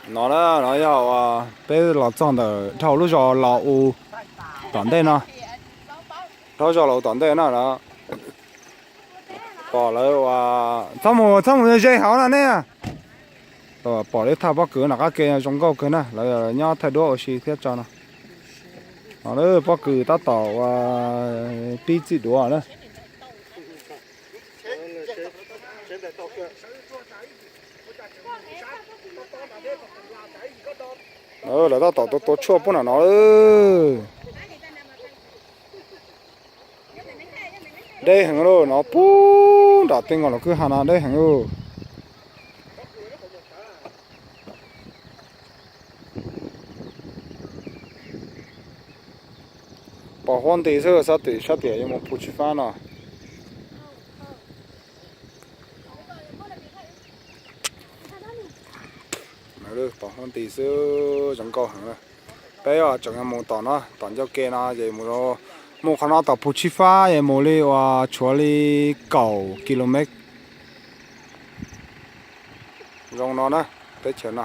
No na, no yog peb los txog ntawm dhau lub zos Los U tom ntej no. Dhau zos Los U tom ntej no. Pom lawv, txhob mus, txhob mus ze hauv no ne. Pom lawv thaj pob kws nram qab ke zoo nkauj kawg na, lawv nyob thaij duab ua si thiab tso no. No pob kws tab tom ua pib txij duav na. Lawv tab tom tua tua tshuaj pub nram no. Deb heev lauj, no pub nram tej nkaus los kwj ha no deb heev lauj. Pom huab nti xwb, sab tim sab tias yuav mus Phu Tshij Fab no. Pom huab nti xwb, zoo nkauj heev. Peb tseem yuav mus tom no, tom ncauj ke no ces mus, mus qhov no tom Phu Tshij Fab es mus li uas tshuav li kaum kilomev. Zoo no na, teb chaws no.